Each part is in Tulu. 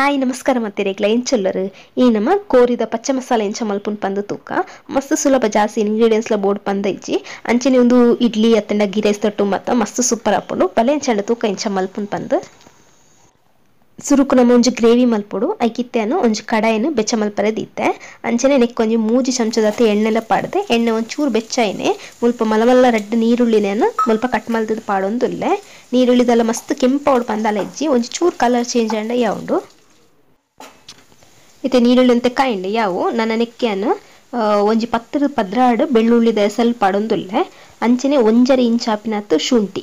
Hi ನಮಸ್ಕಾರ ಮತ್ತೆರೆಗ್ಲ ಎಂಚೊಲ್ಲರು ಈ ನಮ್ಮ ಕೋರಿದ ಪಚ್ಚೆ ಮಸಾಲೆ ಎಂಚ ಮಲ್ಪುನ್ ಪಂದು ತೂಕ ಮಸ್ತ್ ಸುಲಭ ಜಾಸ್ತಿ ಇಂಗ್ರೀಡಿಯೆಂಟ್ಸ್ ಲ ಬೋರ್ಡ್ ಪಂದ ಇಜ್ಜಿ ಅಂಚನೆ ಒಂದು ಇಡ್ಲಿ ಅತ್ತಂಡ ಗೀ ರೈಸ್ ತೊಟ್ಟು ಮತ್ತ ಮಸ್ತ್ ಸೂಪರ್ ಆಪುಂಡು ಬಲೆ ಎಂಚಂಡ ತೂಕ ಎಂಚ ಮಲ್ಪುನ್ ಪಂದು ಸುರುಕು ನಮ್ಮ ಒಂಜಿ ಗ್ರೇವಿ ಮಲ್ಪೊಡು ಐಕಿತ್ತೆನು ಒಂಜಿ ಕಡಾಯಿನು ಬೆಚ್ಚ ಮಲ್ಪರೆ ದೀತೆ ಅಂಚನೆ ನೆಕ್ಕೊಂಜಿ 3 ಚಮಚದತ್ತ ಎಣ್ಣೆಲ ಪಾಡ್ದೆ ಎಣ್ಣೆ ಒಂಚೂರು ಬೆಚ್ಚಾಯಿನೆ ಮುಲ್ಪ ಮಲಮಲ್ಲ ರಡ್ಡ್ ನೀರುಳ್ಳಿನೇನು ಮುಲ್ಪ ಕಟ್ ಮಲ್ತದ ಪಾಡೊಂದುಲ್ಲೆ ನೀರುಳ್ಳಿದೆಲ್ಲ ಮಸ್ತ್ ಕೆಂಪಾವೊಡು ಪಂದಲ ಇಜ್ಜಿ ಒಂಜಿ ಚೂರು ಕಲರ್ ಚೇಂಜ್ ಆಂಡ ಯಾವುಂಡು ಇತ್ತೆ ನೀರುಳ್ಳಿ ಅಂತೆ ಕಾಯಿಂಡು ಯಾವು ನನ್ನ ನೆಕ್ಕೆನು ಒಂಜಿ 10 12 ಬೆಳ್ಳುಳ್ಳಿದ ಎಸಲ್ ಪಾಡೊಂದುಲ್ಲೆ ಅಂಚನೆ 1.5 ಇಂಚ್ ಆಪಿನಾತ್ ಶುಂಠಿ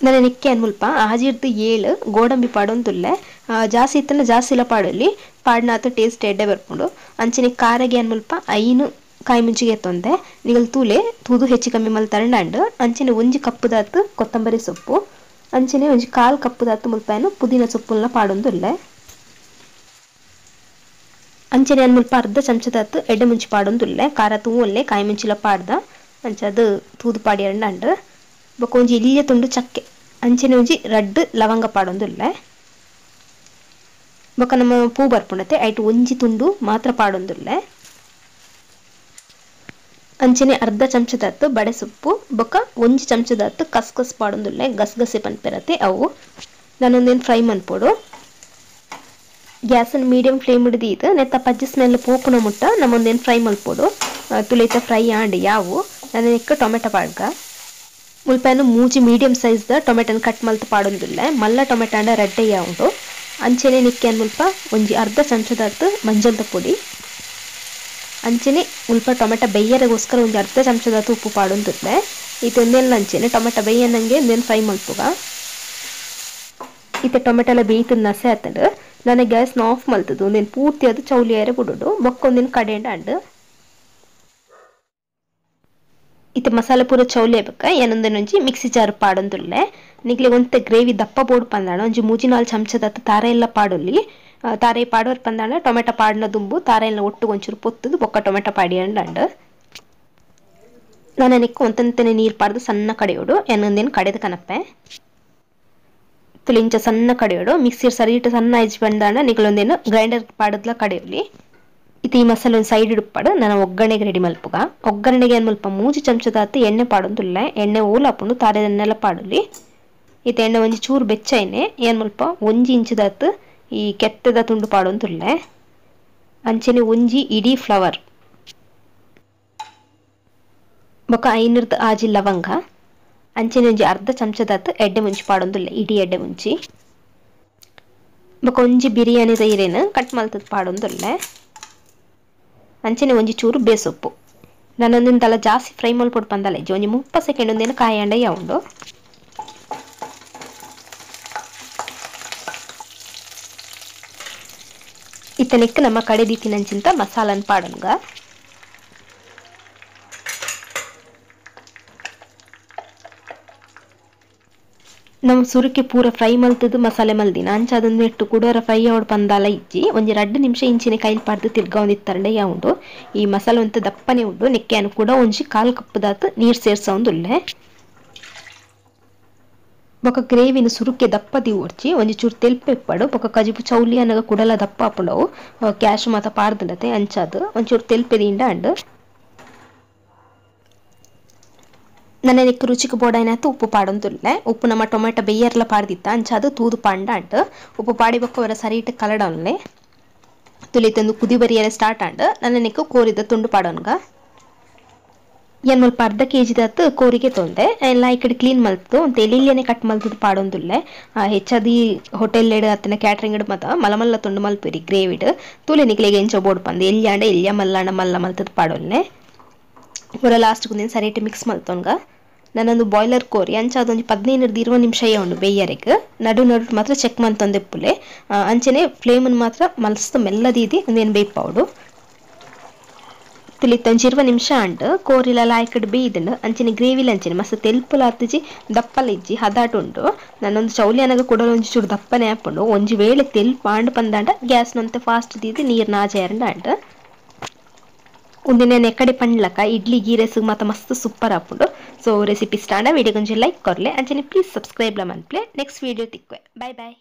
ನನ್ನ ನೆಕ್ಕೆ ಮುಲ್ಪ 6 7 ಗೋಡಂಬಿ ಪಾಡೊಂದುಲ್ಲೆ ಜಾಸ್ತಿ ಇತ್ತನ ಜಾಸ್ತಿಲ ಪಾಡೊಲಿ ಪಾಡ್ನಾತ ಟೇಸ್ಟ್ ಎಡ್ಡೆ ಬರ್ಪುಂಡು ಅಂಚನೆ ಕಾರಗೆ ಮುಲ್ಪ 5 ಕಾಯಿ ಮುಂಚಿಗೆ ತೊಂದೆ ನಿಗಲ್ ತೂಲೆ ತೂದು ಹೆಚ್ಚು ಕಮ್ಮಿ ಮಲ್ತರಂಡಂಡು ಅಂಚನೆ 1 ಕಪ್ಪುದಾತ್ ಕೊತ್ತಂಬರಿ ಸೊಪ್ಪು ಅಂಚನೆ 1.25 ಕಪ್ಪುದಾತ್ ಮುಲ್ಪನು ಪುದೀನ ಸೊಪ್ಪುಲ್ನ ಪಾಡೊಂದುಲ್ಲೆ ಅಂಚನೆ ಮುಲ್ಪ ಅರ್ಧ ಚಮಚದಾತ್ ಎಡ್ಡೆ ಮುಂಚಿ ಪಾಡೊಂದುಲ್ಲೆ ಖಾರ ತೂವೊಲ್ಲೆ ಕಾಯಿ ಮುಂಚಿಲ ಪಾಡ್ದ ಅಂಚದು ತೂದು ಪಾಡಿಯಂಡಂಡು ಬೊಕ ಒಂಜಿ ಎಲ್ಯ ತುಂಡು ಚಕ್ಕೆ ಅಂಚನೆ ಒಂಜಿ ರಡ್ಡ್ ಲವಂಗ ಪಾಡೊಂದುಲ್ಲೆ ಬೊಕ ನಮ್ಮ ಪೂ ಬರ್ಪುಂಡತೆ ಐಟ್ ಒಂಜಿ ತುಂಡು ಮಾತ್ರ ಪಾಡೊಂದುಲ್ಲೆ ಅಂಚನೆ ಅರ್ಧ ಚಮಚದಾತ್ ಬಡೆ ಸೊಪ್ಪು ಬೊಕ 1 ಚಮಚದಾತ್ ಕಸ್ಕಸ್ ಪಾಡೊಂದುಲ್ಲೆ ಗಸಗಸೆ ಪನ್ಪೆರತೆ ಅವು ನಾನೊಂದೇನು ಫ್ರೈ ಮನ್ಪೊಡು gas medium flame ಹಿಡಿದು ನೆತ್ತ ಪಜ್ಜಿ ಸ್ಮೆಲ್ ಪೋಪುನ ಮುಟ್ಟ ನಮ್ಮೊಂದೇನು ಫ್ರೈ ಮಲ್ಪೊಡು ತುಳಿತ ಫ್ರೈ ಆಂಡ್ ಯಾವು ನನ್ನ ನೆಕ್ಕ ಟೊಮೆಟೊ ಪಾಡ್ಗ ಮುಲ್ಪನು 3 ಮೀಡಿಯಂ ಸೈಜ್ the ಟೊಮೆಟೊನ cut ಮಲ್ತ್ ಪಾಡೊಂದುಲ್ಲೆ ಮಲ್ಲ ಟೊಮೆಟೊ ಅಂಡ ರಡ್ಡೆ ಯಾವುಂಡು ಅಂಚನೆ ನಿಕ್ಕೆ ಮುಲ್ಪ ಒಂಜಿ ಅರ್ಧ ಚಮಚದಾತ್ ಮಂಜಲ್ದ ಪೊಡಿ ಅಂಚನೆ ಮುಲ್ಪ ಟೊಮೆಟೊ ಬೇಯರೆಗೋಸ್ಕರ ಒಂಜಿ ಅರ್ಧ ಚಮಚದಾತ್ ಉಪ್ಪು ಪಾಡೊಂದುಲ್ಲೆ ಇತ್ತೊಂದೆಲ್ಲ ಅಂಚನೆ ಟೊಮೆಟೊ ಬೇಯನಂಗೆ ಒಂದೇನು ಫ್ರೈ ಮಲ್ಪುಗ ಇತ್ತೆ ಟೊಮೆಟೊ ಎಲ್ಲ ಬೇಯ್ತದ ನಸೆ ಆತಂಡು ನಾನು ಗ್ಯಾಸ್ನ ಆಫ್ ಮಲ್ತದ್ದು ಒಂದೇನು ಪೂರ್ತಿ ಅದು ಚೌಲಿಯಾರೆ ಬಿಡೋಡು ಬೊಕ್ಕೊಂದೇನು ಕಡೆಂಡ ಅಂಡು ಇತ್ತೆ ಮಸಾಲೆ ಪೂರ ಚೌಲಿ ಬೇಕ ಏನೊಂದೇನೊಂಜಿ ಮಿಕ್ಸಿ ಜಾರ್ ಪಾಡೊಂದುಲ್ಲೆ ನಿಗ್ಲೆ ಒಂತೆ ಗ್ರೇವಿ ದಪ್ಪ ಬೋಡು ಪಂದಾಣ ಒಂಜಿ 3-4 ಚಮಚದತ್ತ ತಾರೆ ಎಲ್ಲ ಪಾಡೊಲಿ ತಾರೆ ಪಾಡೋರ್ ಪಂದಾಣ ಟೊಮೆಟೊ ಪಾಡ್ನ ದುಂಬು ತಾರೆ ಎಲ್ಲ ಒಟ್ಟು ಒಂಚೂರು ಪೊತ್ತದು ಬೊಕ್ಕ ಟೊಮೆಟೊ ಪಾಡಿಯಂಡು ನಾನು ನೆಕ್ಕು ಒಂತಂತನೆ ನೀರು ಪಾಡ್ದು ಸಣ್ಣ ಕಡೆಯೋಡು ಏನೊಂದೇನು ಕಡೆದ ಕನಪ್ಪೆ ತುಲಿಂಚ ಸಣ್ಣ ಕಡೆಯೋಡು ಮಿಕ್ಸಿ ಸರಿ ಇಟ್ಟು ಸಣ್ಣ ಐಜ್ ಬಂದಾಣ ನಿಗ್ಲೊಂದೇನು ಗ್ರೈಂಡರ್ ಪಾಡದ್ಲ ಕಡೆಯೋಲಿ ಇತ್ತೆ ಈ ಮಸಾಲೆ ಒಂದು ಸೈಡ್ ಇಡುಪಾಡು ನಾನು ಒಗ್ಗರಣೆಗೆ ರೆಡಿ ಮಲ್ಪುಗ ಒಗ್ಗರಣೆಗೆ ಮುಲ್ಪ 3 ಚಮಚದಾತ್ ಎಣ್ಣೆ ಪಾಡೊಂದುಲ್ಲೆ ಎಣ್ಣೆ ಓಲಾಪುಂಡು ತಾರೆ ಎಣ್ಣೆಲ್ಲ ಪಾಡೊಲಿ ಇತ್ತೆ ಎಣ್ಣೆ ಒಂಜಿ ಚೂರು ಬೆಚ್ಚ ಎಣ್ಣೆ ಏನ್ ಮುಲ್ಪ 1 ಇಂಚದಾತ್ ಈ ಕೆತ್ತದ ತುಂಡು ಪಾಡೊಂದುಲ್ಲೆ ಅಂಚನೆ ಒಂಜಿ ಇಡೀ ಫ್ಲವರ್ ಬೊಕ 5 6 ಲವಂಗ ಅಂಚನೆ ಒಂಜಿ ಅರ್ಧ ಚಮಚದಾತ್ ಎಡ್ಡೆ ಮುಂಚಿ ಪಾಡೊಂದುಲ್ಲೆ ಇಡೀ ಎಡ್ಡೆ ಮುಂಚಿ ಬೊಕ ಒಂಜಿ ಬಿರಿಯಾನಿದ ಇರೇನು ಕಟ್ ಮಲ್ತದ ಪಾಡೊಂದುಲ್ಲೆ ಅಂಚನೆ ಒಂಜಿ ಚೂರು ಬೇಸೊಪ್ಪು ನಾನೊಂದಿನ ತಲ ಜಾಸ್ತಿ ಫ್ರೈ ಮಲ್ಪೊಡು ಪಂದಲ್ಲ ಇಜ್ಜಿ ಒಂಜಿ 30 ಸೆಕೆಂಡ್ ಒಂದೇನು ಕಾಯಾಂಡ ಯಾವುಂಡು ಇತ್ತನೆಕ್ ನಮ್ಮ ಕಡೆ ದೀತಿನಂಚಿಂತ ಮಸಾಲನ್ ಪಾಡೊನ್ಗ ನಮ್ಮ ಸುರುಕೆ ಪೂರ ಫ್ರೈ ಮಲ್ತದ್ದು ಮಸಾಲೆ ಮಲ್ದಿನ ಅಂಚ ಅದೊಂದು ಇಟ್ಟು ಕುಡೋರ ಫ್ರೈ ಅವಡು ಪಂದಾಲ ಇಜ್ಜಿ ಒಂಜಿ 2 ನಿಮಿಷ ಇಂಚಿನ ಕೈಲಿ ಪಾಡ್ದು ತಿರ್ಗಾವೊಂದಿತ್ತರಂಡ ಯಾವುಂಡು ಈ ಮಸಾಲೆ ಒಂತ ದಪ್ಪನೆ ಉಂಡು ನೆಕ್ಕೆನು ಕೂಡ ಒಂಜಿ 1/4 ಕಪ್ಪುದಾತ್ ನೀರು ಸೇರ್ಸೊಂದುಲ್ಲೆ ಬೊಕ ಗ್ರೇವಿನ ಸುರುಕೆ ದಪ್ಪ ದಿವೊಡ್ಚಿ ಒಂಜಿ ಚೂರು ತೆಲ್ಪೆ ಇಪ್ಪಡು ಬೊಕ ಕಜಿಪು ಚೌಲಿ ಅನಗ ಕುಡಲ ದಪ್ಪ ಆಪುಂಡವು ಕ್ಯಾಶ್ ಮಾತ ಪಾಡ್ದಂಡತೆ ಅಂಚಾದ್ ಒಂಚೂರು ತೆಲ್ಪೆ ದಿಂಡ ಅಂಡು ನನ್ನ ನೆಕ್ ರುಚಿಗೆ ಬೋಡಾಯ್ನಾತು ಉಪ್ಪು ಪಾಡೊಂದುಲ್ಲೆ ಉಪ್ಪು ನಮ್ಮ ಟೊಮೆಟೊ ಬೇಯರ್ಲ ಪಾಡ್ದಿತ್ತ ಅಂಚಾದು ತೂದು ಪಾಂಡ ಅಂಟು ಉಪ್ಪು ಪಾಡಿ ಬೊಕ್ಕ ಅವರ ಸರಿ ಇಟ್ಟು ಕಲಡೊನ್ಲೆ ತುಳಿತಂದು ಕುದಿ ಬರಿಯರೆ ಸ್ಟಾರ್ಟ್ ಆಂಡ್ ನನ್ನ ನೆಕ್ಕು ಕೋರಿದ ತುಂಡು ಪಾಡೊನ್ಗ ಏನ್ ಮುಲ್ಪ ಅರ್ಧ ಕೆಜಿದಾತ್ ಕೋರಿಗೆ ತೊಂದೆ ಎಲ್ಲ ಈ ಕಡೆ ಕ್ಲೀನ್ ಮಲ್ತು ಒಂದು ಎಲ್ಲಿಯೇ ಕಟ್ ಮಲ್ತದ ಪಾಡೊಂದುಲ್ಲೆ ಹೆಚ್ಚಾದಿ ಹೋಟೆಲ್ ಎಡ್ ಅತ್ತನ ಕ್ಯಾಟ್ರಿಂಗ್ ಎಡ್ ಮತ ಮಲಮಲ್ಲ ತುಂಡು ಮಲ್ಪಿರಿ ಗ್ರೇವಿಡ್ ತೂಲೆ ನಿಕ್ಲೆಗೆ ಎಂಚ ಬೋಡ್ ಪಂದು ಎಲ್ಲಿ ಆಂಡ ಎಲ್ಲಿಯ ಮಲ್ಲಾಂಡ ಮಲ್ಲ ಮಲ್ತದ ಪಾಡೊನ್ಲೆ ಪೂರ ಲಾಸ್ಟ್ ಒಂದೇನು ಸರಿ ಇಟ್ಟು ಮಿಕ್ಸ್ ಮಲ್ತೊನ್ಗ ನಾನೊಂದು ಬಾಯ್ಲರ್ ಕೋರಿ ಅಂಚ ಅದೊಂದು 15-20 ನಿಮಿಷ ಉಂಡು ಬೇಯರೆಗ್ ನಡು ನಡು ಮಾತ್ರ ಚೆಕ್ ಮಂತೊಂದೆಪ್ಪುಲೆ ಅಂಚನೆ ಫ್ಲೇಮನ್ನು ಮಾತ್ರ ಮಲ್ಸ್ತ ಮೆಲ್ಲದೀದಿ ಒಂದೇನು ಬೇಯ್ಪಾವುಡು ತುಳಿತ ಒಂಜಿ 20 ನಿಮಿಷ ಅಂಡು ಕೋರಿಲ ಲಾಯ್ಕಡ್ ಬೇಯ್ದಂಡು ಅಂಚನೆ ಗ್ರೇವಿಲ ಅಂಚನೆ ಮಸ್ತ್ ತೆಲ್ಪುಲ ಆತಿಜಿ ದಪ್ಪಲ ಇಜ್ಜಿ ಹದಾಟು ಉಂಡು ನಾನೊಂದು ಚೌಲಿ ಅನಗ ಕುಡಲ ಒಂಜಿ ಚೂರು ದಪ್ಪನೆ ಆಪುಂಡು ಒಂಜಿ ವೇಳೆ ತೆಲ್ಪು ಆಂಡ್ ಪಂದಾಂಡ ಗ್ಯಾಸ್ನಂತೆ ಫಾಸ್ಟ್ ದೀದಿ ನೀರು ನಾಜೇರಂಡ ಅಂಡು ಒಂದಿನ ಎಕ್ಕಡೆ ಪಂಡ್ಲಕ ಇಡ್ಲಿ ಗೀ ರೈಸ್ ಮಾತ ಮಸ್ತ್ ಸೂಪರ್ ಆಪುಂಡು. ಸೊ ರೆಸಿಪಿ ಇಷ್ಟ ಆಂಡ ವಿಡಿಯೋ ಗೊಂಜಿ ಲೈಕ್ ಕೊರ್ಲೆ ಅಂಚನೆ ಪ್ಲೀಸ್ ಸಬ್ಸ್ಕ್ರೈಬ್ ಲ ಮನ್ಪ್ಲೆ. ನೆಕ್ಸ್ಟ್ ವಿಡಿಯೋ ತಿಕ್ವೆ. Bye bye.